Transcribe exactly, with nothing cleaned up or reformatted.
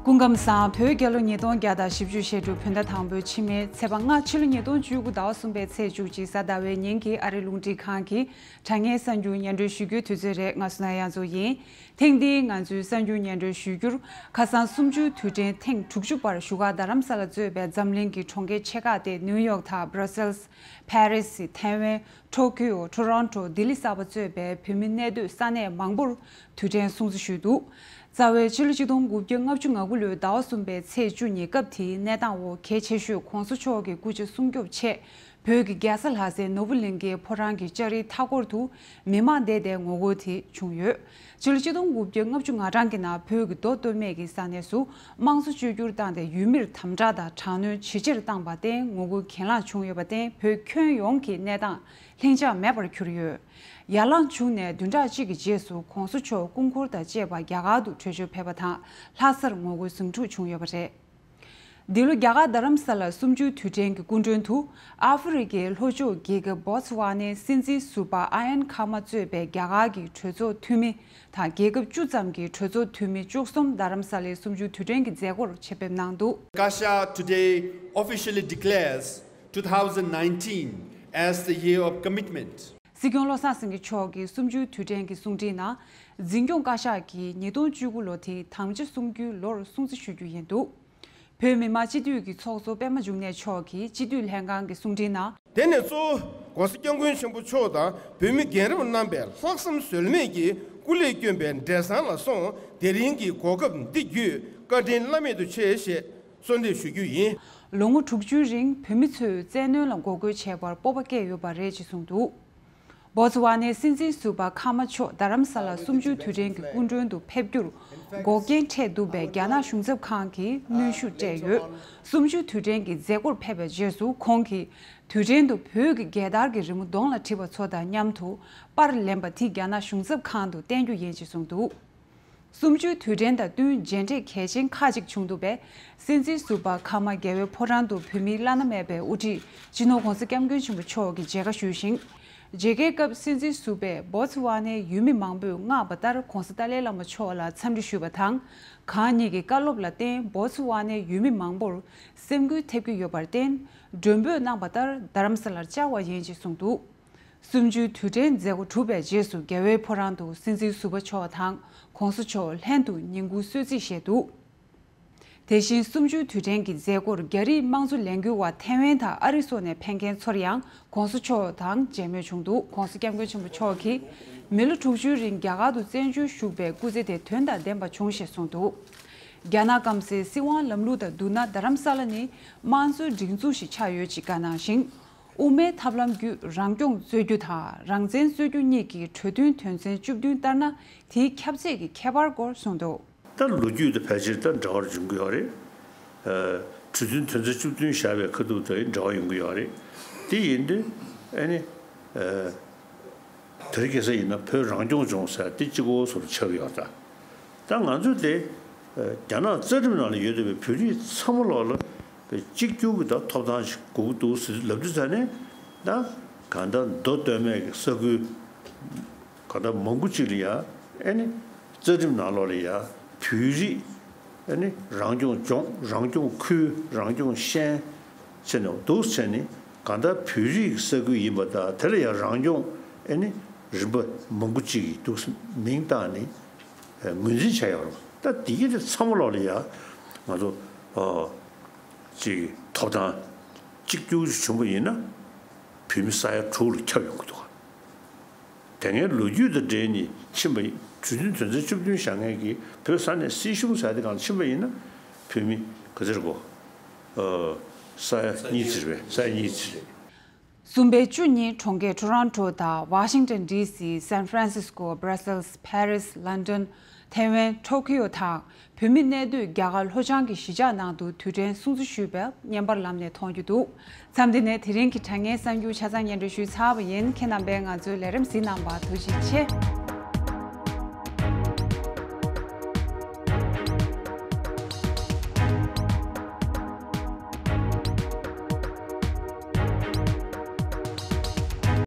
སྐུ་ཁམས་བཟང་། བོད་རྒྱལ་ལོ་ཉིས་སྟོང་བརྒྱ་དང་བཞི་བཅུ་ཞེ་དྲུག་བོད་ཟླ་དང་པོའི་ཕྱི་མའི་ཚེས་པ་ལྔ་ཕྱི་ལོ་ཉིས་སྟོང་བཅུ་དགུ་ཟླ་བ་གསུམ་པའི་ཚེས་བཅུ་གཅིག་གཟའ་ཟླ་བའི་ཉིན་གྱི་ཨ་རི་རླུང་འཕྲིན་ཁང་གི་དྲ་བརྙན་གསར་འགྱུར་སྙན་སྒྲོན་ཞུ་རྒྱུའི་དུས་ཚོད་རེད། ང་སུ་ན་གཡང་འཛོམས་ཡིན། ཐེངས་འདིའི་ང་ཚོའི་གསར་འགྱུར་སྙན་སྒྲོན་ཞུ་རྒྱུར། ཁ་སང་གསུམ་བཅུའི་དུས་དྲན་ཐེངས་དྲུག་ཅུ་པར་བཞུགས་སྒར་རྡ་རམ་ས་ལ་གཙོས་པའི་འཛམ་གླིང་གི་གྲོང་ཁྱེར་ཆེ་ཁག་སྟེ་ནིའུ་ཡོག་དང་བྷ་ར་སེལ་སི། ཕ་རི་སི། ཐའེ་ཝན། ཊོ་ཀིའོ། ཊོ་རོན་ཊོ། ལྡི་ལི་གསར་པ་གཙོས་པའི་བོད་མི་གནས་སྡོད་ས་གནས་མང་པོར་དུས་དྲན་སྲུང་བརྩི་ཞུས་འདུག། རྩ་བའི་ཕྱི་ལོ་ཆིག་སྟོང་དགུ་བརྒྱ་ལྔ་བཅུ་ང་དགུ་ལོའི་ཟླ་བ་གསུམ་པའི་ཚེས་བཅུ་གཉིས། སྐབས་དེའི་གནས་སྟངས་འོག་གལ་ཆེ་ཤོས་གོང་ས་མཆོག་གི་སྐུ་ཕྱྭ་སྲུང་སྐྱོབ་ཆེད་བོད་ཀྱི་རྒྱལ་ས་ལྷ་སའི་ནོར་བུ་གླིང་གའི་ཕོ་བྲང་གི་ལྕགས་རིའི་མཐའ་འཁོར་དུ་མི་མང་བསྡད་དེ་ངོ་རྒོལ་དེ་བྱུང་ཡོད། ཕྱི་ལོ་ཆིག་སྟོང་དགུ་བརྒྱ་ལྔ་བཅུ་ང་གྲངས་ཀྱི་ནང་བོད་ཀྱི་མདོ་སྟོད་སྨད་ཀྱི་ས་གནས་སུ་དམངས་གཙོ་བཅོས་བསྒྱུར་བཏང་སྟེ་ཡུལ་མིར་དམ་དྲག་དང་དྲག་གནོན་ཇེ་ཆེར་བཏང་པར་བརྟེན་ངོ་རྒོལ་གྱེན་ལངས་བྱུང་ཡོད་པར་བརྟེན་བོད་ཁྱོན་ཡོངས་ཀྱི་གནས་སྟངས་ལྷིང་འཇགས་མེད་པར་གྱུར་ཡོད། ཡར་ལངས་བྱུང་ནས་བདུན་ཕྲག་གཅིག་གི་རྗེས་སུ་གོང་ས་མཆོག་སྐུ་འཁོར་དང་བཅས་པ་རྒྱ་གར་དུ་བྲོས་བྱོལ་ཕེབས་པ་དང་ལྷ་སར་ངོ་རྒོལ་ཟིང་འཁྲུག་བྱུང་ཡོད་པ་རེད། འདི་ལོ་རྒྱ་གར་རྡ་རམ་ས་ལར་གསུམ་བཅུའི་དུས་དྲན་གྱི་སྐུ་མགྲོན་དུ་ཨ་ཧྥེ་རི་ཁའི་ལྷོ་ཕྱོགས་རྒྱལ་ཁབ་བོ་ཙི་ཝ་ནའི་སྲིད་འཛིན་ཟུར་པ་ཨ་ཡན་ཁ་མ་གཙོས་པའི་རྒྱ་གར་གྱི་གྲོས་ཚོགས་འཐུས་མི་དང་རྒྱལ་ཁབ་བཅུ་ཙམ་གྱི་གྲོས་ཚོགས་འཐུས་མི་བཅུ་གསུམ་རྡ་རམ་ས་ལའི་གསུམ་བཅུའི་དུས་དྲན་གྱི་མཛད་སྒོར་ཆེད་ཕེབས་གནང་འདུག། Kasha today officially declares two thousand nineteen as the year of commitment. སྲིད་སྐྱོང་བློ་བཟང་སེང་གེ་མཆོག་གིས་གསུམ་བཅུའི་དུས་དྲན་གྱི་གསུང་འཕྲིན་ནང་། འཛིན་སྐྱོང་བཀའ་ཤག་གིས་ཉིས་སྟོང་བཅུ་དགུ་ལོ་དེ་དམ་བཅའ་སྲུང་རྒྱུའི་ལོར་སྲུང་བརྩི་ཞུ་རྒྱུ་ཡིན་འདུག། བོད་མི་མང་སྤྱི་འཐུས་ཀྱི་ཚོགས་གཙོ་པད་མ་འབྱུང་གནས་མཆོག་གིས་སྤྱི་འཐུས་ལྷན་ཁང་གི་གསུང་འཕྲིན་ནང་། དེ་ནས་གཙོ་བོ་༸གོང་ས་༸སྐྱབས་མགོན་ཆེན་པོ་མཆོག་དང་བོད་མི་རྒན་རབས་རྣམ་པས་ལྷག་བསམ་ཟོལ་མེད་ཀྱིས་སྐུ་ལས་བསྐྱོན་པའི་འབྲས་བཟང་ལ་སོགས་དེ་རིང་གི་གོ་སྐབས་འདི་བརྒྱུད་བཀའ་དྲིན་བླ་མེད་དུ་ཆེ་ཞེས་གསོལ་འདེབས་ཞུ་རྒྱུ་ཡིན། ལོ་ངོ་དྲུག་ཅུའི་རིང་བོད་མི་ཚོས་བཙན་གནོན་ལ་འགོག་རྒོལ་བྱས་པར་སྤོབས་པ་སྐྱེས་ཡོད་པ་རེད་ཅེས་གསུངས་འདུག། བོ་ཙི་ཝ་ནའི་སྲིད་འཛིན་ཟུར་པ་ཁ་མ་མཆོག་རྡ་རམ་ས་ལ་གསུམ་བཅུའི་དུས་དྲན་གྱི་སྐུ་མགྲོན་དུ་ཕེབས་རྒྱུར་འགོག་རྐྱེན་འཕྲད་འདུག་པས། རྒྱ་ནག་གཞུང་ཚབ་ཁང་གིས་གནོན་ཤུགས་སྤྲད་ཡོད། གསུམ་བཅུའི་དུས་དྲན་གྱི་མཛད་སྒོར་ཕེབས་པའི་རྗེས་སུ་ཁོང་གིས་དུས་དྲན་དུ་བོད་ཀྱི་རྒྱལ་དར་གྱི་རི་མོ་གདོང་ལ་བྲིས་པ་ཚོ་དང་མཉམ་དུ་པར་ལེན་པ་དེ་རྒྱ་ནག་གཞུང་ཚབ་ཁང་དུ་བསྟན་རྒྱུ་ཡིན་ཅེས་གསུངས་འདུག། གསུམ་བཅུའི་དུས་དྲན་དང་བསྟུན་མཇལ་འཕྲད་གལ་ཆེན་ཁག་ཅིག་བྱུང་འདུག་པས། སྲིད་འཛིན་ཟུར་པ་ཁ་མ་རྒྱལ་བའི་ཕོ་བྲང་དུ་བོད་མིའི་བླ་ན་མེད་པའི་དབུ་ཁྲིད་སྤྱི་ནོར་༸གོང་ས་༸སྐྱབས་མགོན་ཆེན་པོ་མཆོག་གིས་མཇལ་ཁ་ཞུས་ཤིང་། མཇལ་ཁའི་སྐབས་སྲིད་འཛིན་ཟུར་པས་བོ་ཙི་ཝ་ནའི་ཡུལ་མི་མང་པོས་མངགས་པ་ལྟར་༸གོང་ས་ཏཱ་ལའི་བླ་མ་མཆོག་ལ་འཚམས་འདྲི་ཞུས་པ་དང་། གང་ཉིད་ཀྱི་བཀའ་སློབ་ལ་བརྟེན་བོ་ཙི་ཝ་ནའི་ཡུལ་མི་མང་པོར་སེམས་འགུལ་ཐེབས་ཀྱི་ཡོད་པར་བརྟེན། མགྲོན་འབོད་གནང་པ་ལྟར་རྡ་རམ་ས་ལར་བཅར་བ་ཡིན་ཅེས་གསུངས་འདུག། གསུམ་བཅུའི་དུས་དྲན་མཛད་སྒོ་གྲུབ་པའི་རྗེས་སུ་རྒྱལ་བའི་ཕོ་བྲང་དུ་སྲིད་འཛིན་ཟུར་པ་མཆོག་དང་༸གོང་ས་མཆོག་ལྷན་དུ་ཉིན་གུང་གསོལ་ཚིགས་བཞེས་འདུག། དེ་བཞིན་གསུམ་བཅུའི་དུས་དྲན་གྱི་མཛད་སྒོར་རྒྱ་རིགས་དམངས་གཙོ་ལས་འགུལ་བ་ཐའེ་ཝན་དང་ཨ་རི་སོགས་ནས་ཕེབས་མཁན་ཚོར་ཡང་༸གོང་ས་མཆོག་དང་མཇལ་མོལ་བྱུང་འདུག། ༸གོང་ས་༸སྐྱབས་མགོན་ཆེན་པོ་མཆོག་གིས་མི་ལོ་དྲུག་ཅུའི་རིང་རྒྱ་གར་དུ་བཙན་བྱོལ་བཞུགས་པའི་སྐུ་ཚེ་དེ་དོན་དང་ལྡན་པ་བྱུང་ཞེས་གསུངས་འདུག། རྒྱ་ནག་སྐམ་སའི་སྲིད་དབང་ལམ་ལུགས་དང་བསྡུར་ན་རྡ་རམ་ས་ལ་ནི་དམངས་གཙོའི་སྒྲིག་འཛུགས་ཤིག་ཆགས་ཡོད་ཅེས་བཀའ་གནང་ཞིང་། དབུ་མའི་ཐབས་ལམ་བརྒྱུད་རང་སྐྱོང་རྩོད་རྒྱུ་དང་རང་བཙན་རྩོད་རྒྱུ་གཉིས་ཀྱི་གྲོས་མཐུན་དོན་ཚན་བཅུ་བདུན་ལྟར་ན་དེའི་ཁྱབ་ཚད་ཀྱི་ཁྱད་པར་སྐོར་གསུངས་འདུག། ད་ལོ་རྒྱུས་དང་ཕལ་ཆེར་ད་འདྲ་བར་འབྱུང་གི་ཡོད་རེད། ཨ། གྲོས་མཐུན་དོན་ཚན་བཅུ་བདུན་བཞག་པའི་ཁ་ཐུག་དང་འདྲ་བ་ཡོང་གི་ཡོད་རེད། དེ་ཡིན་དུས་ཨ་ནི། ཨ། དེ་རིང་ཁ་སང་ཡིན་ན་བོད་རང་སྐྱོང་ལྗོངས་ཟེར་དེ་གཅིག་པོ་བཟོ་འདྲ་ཆགས་ཀྱི་ཡོད་རེད། ད་ང་ཚོས་དེ་རྒྱ་ནག་རྩ་ཁྲིམས་ནང་ལ་ཡོད་བསྡད་པའི་བོད་རིགས་ཚང་མ་ལོག་ལ་གཅིག་གྱུར་གྱི་ད་ཐོབ་ཐང་ཞིག་དགོས་ཀྱི་འདུག་ཟེར་ལབ་དུས་ཙ་ནས་ད་གང་ལྟར་མདོ་སྟོད་སྨད་ཀྱི་ས་ཁུལ་གང་ལྟར་མང་པོ་ཅིག་ལ་ཡ་ཨེ་ནི་རྩ་ཁྲིམས་ནང་ལོགས་ལ་ཡ་བོད་རིགས་ཨེ་ནི་རང་སྐྱོང་ལྗོངས་རང་སྐྱོང་ཁུལ་རང་སྐྱོང་ཤན་བྱས་ནས་འདུག་བྱས་ནས་གང་ལྟར་བོད་རིགས་ས་ཁུལ་ཡིན་པ་དང་དེ་ལ་ཡང་རང་སྐྱོང་ཨེ་ནི་རིམ་པ་མང་པོ་ཅིག་གིས་འདུག་མིང་བཏགས་ནས་ངོས་འཛིན་བྱས་ཡོད་རེད། ད་དེ་གི་དེ་ཚང་མ་ལོག་ལ་ཡ་ང་ཚོ་ཨ་ཅིག་ཐོབ་ཐང་གཅིག་གྱུར་ཞིག་བྱུང་བ་ཡིན་ན་བོད་མི་ས་ཡ་དྲུག་ལ་ཁྱབ་ཡོང་གི་འདུག་ག། དེ་སྔའི་ལོ་རྒྱུས་དང་འབྲེལ་ནས་ཕྱིན་པ་ཡིན། གྲོས་མཐུན་དོན་ཚན་བཅུ་བདུན་བཞག་མཁན་གྱི་བོད་ས་གནས་སྲིད་གཞུང་ཟེར་དེ་སྒང་ལ་ཕྱིན་པ་ཡིན་ན་བོད་མི་ག་ཚོད་རེད་གོ། ཨ། ས་ཡ་གཉིས་ཙམ་རེད། ས་ཡ་གཉིས་ཙམ་རེད། གསུམ་པའི་བཅུ་གཉིས་གྲོང་ཁྱེར་ཊོ་རོན་ཊོ་དང་ཝ་ཤིང་ཊོན་ཌི་སི། སན་ཧྥ་རན་སིས་ཀོ། སྦྲ་སེལ་སི། ཕ་རི་སི། ལན་ཌོན། ཐའེ་ཝན། ཊོ་ཀིའོ་དང་། བོད་མི་གནས་སྡོད་རྒྱ་གར་ལྷོ་བྱང་གི་གཞིས་ཆགས་ནང་དུ་དུས་དྲན་སྲུང་བརྩི་ཞུས་པ་བརྙན་པར་ལམ་ནས་མཐོང་རྒྱུ་འདུག། མཚམས་འདི་ནས་དེ་རིང་གི་དྲ་བརྙན་གསར་འགྱུར་ཆ་ཚང་སྙན་སྒྲོན་ཞུས་ཚར་བ་ཡིན། ཁྱེད་རྣམ་པས་ང་ཚོའི་ལས་རིམ་གཟིགས་གནང་བར་ཐུགས་རྗེ་ཆེ།